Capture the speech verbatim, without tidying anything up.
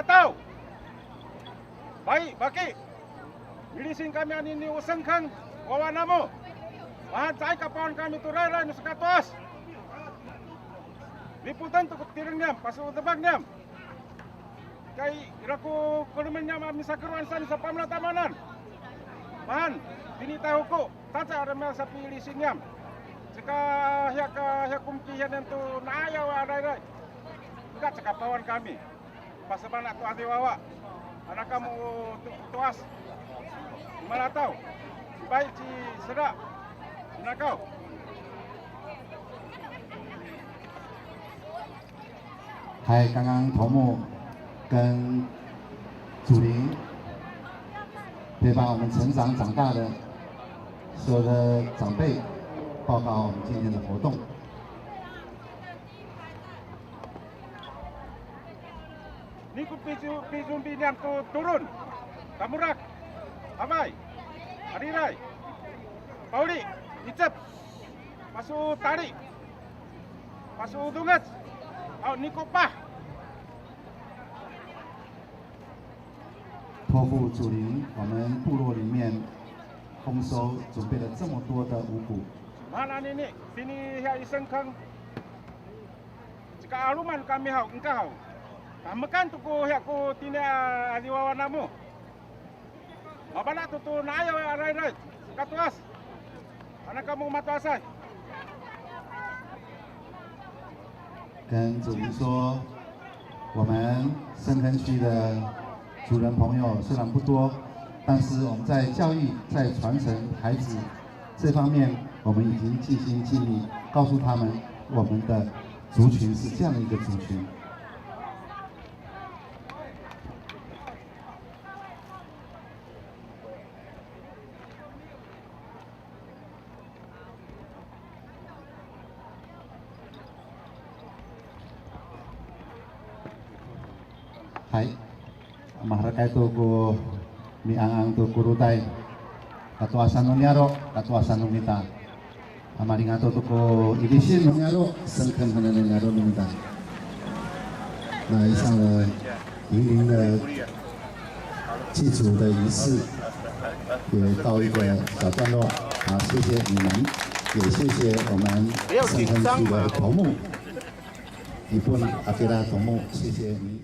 Taw! Bai, baki! Milisin kami anini o sengkeng, wawa namo. Mahaen caay ka pawan kami to rayray no sakato'as. Lipoten to ko tireng niyam, paso'edan niyam. Kay ira ko kolomen niyam a misakeroan saan i sapamelatamanan. Mahaen, tinitay ho ko, taca a roma sapilisin niyam. Caka hiya ka, hiya ko mikihiyan niyam to na'ayaw a rayray. Nika caka pawan kami. Pasefana' to adiwawa. Anaka mo to, to'as. Malataw. Sipay ci Sera. Inakaw. 还刚刚头目跟祖灵陪伴我们成长长大的所有的长辈，报告我们今天的活动。 Niko picu, picumbi niyam to toron, kamorak, hafay, hariray, pawli, icep, paso tali, paso dongec, aw niko pah. 托付祖灵，我们部落里面丰收准备了这么多的五谷。 Mahaen anini, tini hiya i sengkeng. Caka 'aloman kami haw, engka haw. Tahemekan to ko hiya ko tini a adiwawa namo. Mafana' to to na'ayaw a rayray, sakato'as. Anaka mo mato'asay. 跟祖灵说，我们深坑区的族人朋友虽然不多，但是我们在教育、在传承孩子这方面，我们已经尽心尽力告诉他们，我们的族群是这样的一个族群。 Hay, maherekay to ko mi'angang to ko lotay. Kato'asan no niyaro', kato'asan no mita. A malingato to ko ilisin no niyaro', sengken hanan no niyaro' no mita. 那以上呢，云林的祭祖的仪式也告一个小段落。好，谢谢你们，也谢谢我们深坑区的头目，Ipon Akira头目，谢谢你。